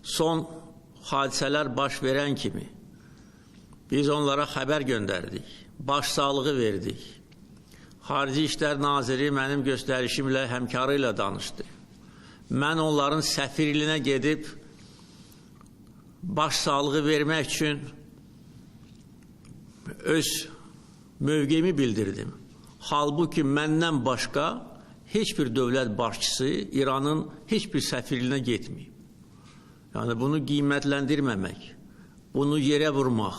Son hadisələr baş verən kimi biz onlara xəbər göndərdik, başsağlığı verdik. Xarici İşlər Naziri mənim göstərişimlə həmkarı ilə danışdı. Mən onların səfirliyinə gedib başsağlığı vermək üçün öz mövqeyimi bildirdim. Halbuki məndən başqa heç bir dövlət başçısı İranın heç bir səfirliyinə getməyib. Yəni bunu qiymətləndirməmək, bunu yerə vurmaq,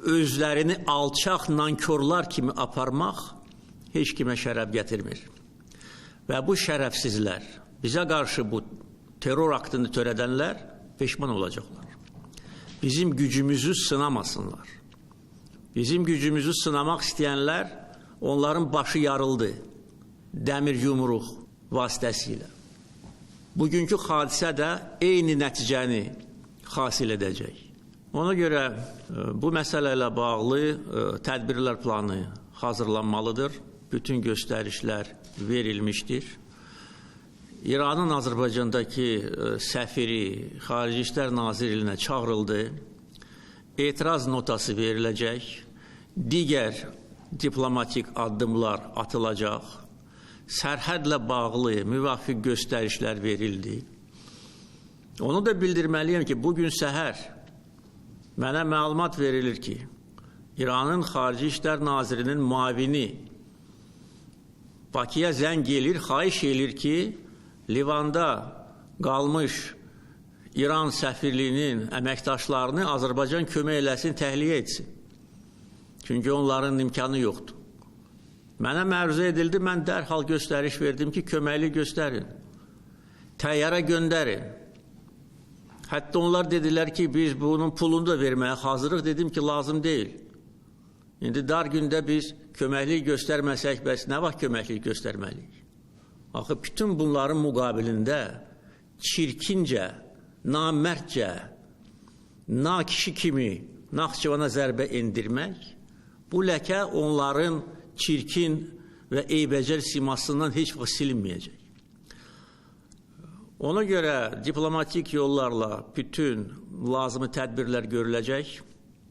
özlərini alçaq nankorlar kimi aparmaq heç kimə şərəf gətirmir. Və bu şərəfsizlər, bizə qarşı bu terror aktını törədənlər peşman olacaqlar. Bizim gücümüzü sınamasınlar. Bizim gücümüzü sınamaq istəyənlər, onların başı yarıldı dəmir yumruq vasitəsilə. Bugünkü hadisə də eyni nəticəni hasil edəcək. Ona görə bu məsələ ilə bağlı tədbirlər planı hazırlanmalıdır. Bütün göstərişlər verilmişdir. İranın Azərbaycandakı səfiri Xarici İşlər Nazirliyinə çağırıldı. Etiraz notası veriləcək. Digər diplomatik addımlar atılacaq. Sərhədlə bağlı müvafiq göstərişlər verildi. Onu da bildirməliyəm ki, bugün səhər mənə məlumat verilir ki, İranın Xarici İşlər Nazirinin müavini Bakıya zəng eləyir, xahiş eləyir ki, Livanda qalmış İran səfirliyinin əməkdaşlarını Azərbaycan kömək eləsin, təxliyə etsin. Çünki onların imkanı yoxdur. Mənə məruzə edildi, mən dərhal göstəriş verdim ki, köməklik göstərin, təyyarə göndərin. Hətta onlar dedilər ki, biz bunun pulunu da verməyə hazırıq. Dedim ki, lazım deyil. İndi dar gündə biz köməklik göstərməsək, bəs nə vaxt köməklik göstərməliyik? Axı, bütün bunların müqabilində çirkincə, namərdcə, nakişi kimi Naxçıvana zərbə endirmək, bu ləkə onların çirkin və eybəcər simasından heç vaxt silinməyəcək. Ona görə diplomatik yollarla bütün lazımi tədbirlər görüləcək.